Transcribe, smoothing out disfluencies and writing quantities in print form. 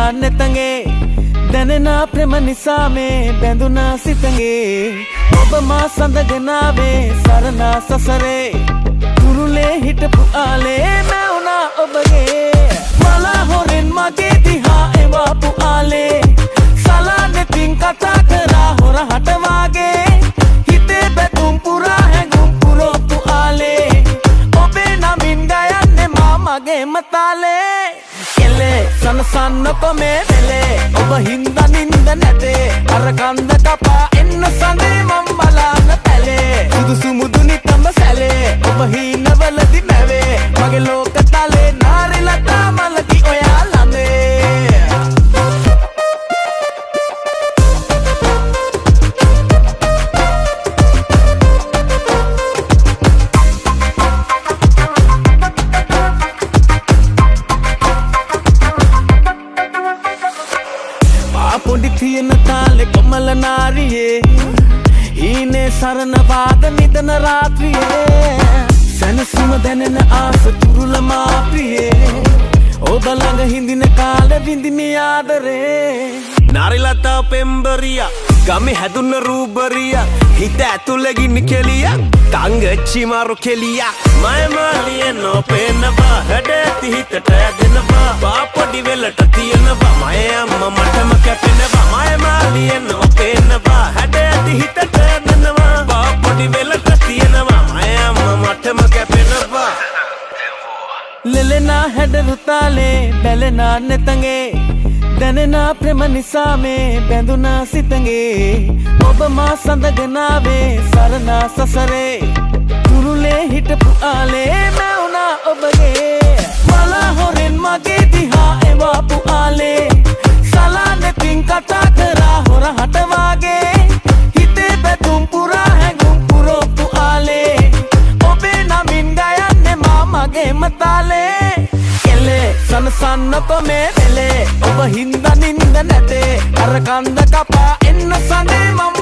බැලෙනා නෙතගේ. දැනෙන ප්‍රේම නිසා මේ බැඳුනා සිතගේ. ඔබ මා සඳගෙන ආවේ සරණ සසරේ. තුරුලේ හිටපු ආලේ මැවුනා ඔබගේ. මලා හොරෙන් මගේ දිහා එවාපු ආලේ. සලා නෙතින් කතා කරා හොර හට වාගේ. හිතේ බැතුම් පුරා හැඟුම් පුරෝපු ආලේ. ඔබේ නමින් ගයන්නේ මා මගේම තාලේ. කෙලේ සනසන්නකො මේ වෙලේ. ඔබ හින්දා නින්ද නැතේ. අර කන්ද කපා එන්න සඳේ මම් බලාන පැලේ. සුදුසු මුදුනි තම සැලේ. ඔබ හීනවලදි මැවේ. මගේ ලෝක තලේ නාරි ලතා මලකි ඔයා ළඳේ. මා පොඩි තියෙන තාලෙ කොමල නාරියේ. හීනේ සරණ වාද නිදන රාත්‍රියේ. සැනසුම දැනෙන ආස තුරුල මා ප්‍රියේ. ඔබ ළඟ හිඳින කාලෙ විඳිමි ආදරේ. නාරිලතා පෙම්බරියා, ගමේ හැදුන රූබරියා, හිත ඇතුළේ ගිනි කෙලියක්, තංගච්චි මරු කෙලියක්. මය මාලිය නොපේනවා, හැඩ ඇති හිතට ඇදෙනවා, පා පොඩි වෙලට තියෙනවා, මය අම්මා මටම කැපෙනවා. මය මාලිය නොපේනවා, හැඩ ඇති හිතට ඇදෙනවා, පා පොඩි වෙලට තියෙනවා, මය අම්මා මටම කැපෙනවා. ලෙලෙනා හැඩරු තාලේ බැලෙනා නෙතගේ. දැනෙන ප්‍රේම නිසා මේ බැඳුනා සිතගේ. ඔබ මා සඳගෙන ආවේ සරණ සසරේ. තුරුලේ හිටපු ආලේ මැවුනා ඔබගේ. මලා හොරෙන් මගේ දිහා එවාපු ආලේ. සලා නෙතින් කතා කරා හොර හට වාගේ. හිතේ බැතුම් පුරා හැඟුම් පුරෝපු ආලේ. ඔබේ නමින් ගයන්නේ මා මගේම තාලේ. කෙලේ සනසන්නකො මේ වෙලේ. ඔබ හින්දා නින්ද නැතේ. අර කන්ද කපා එන්න සඳේ මම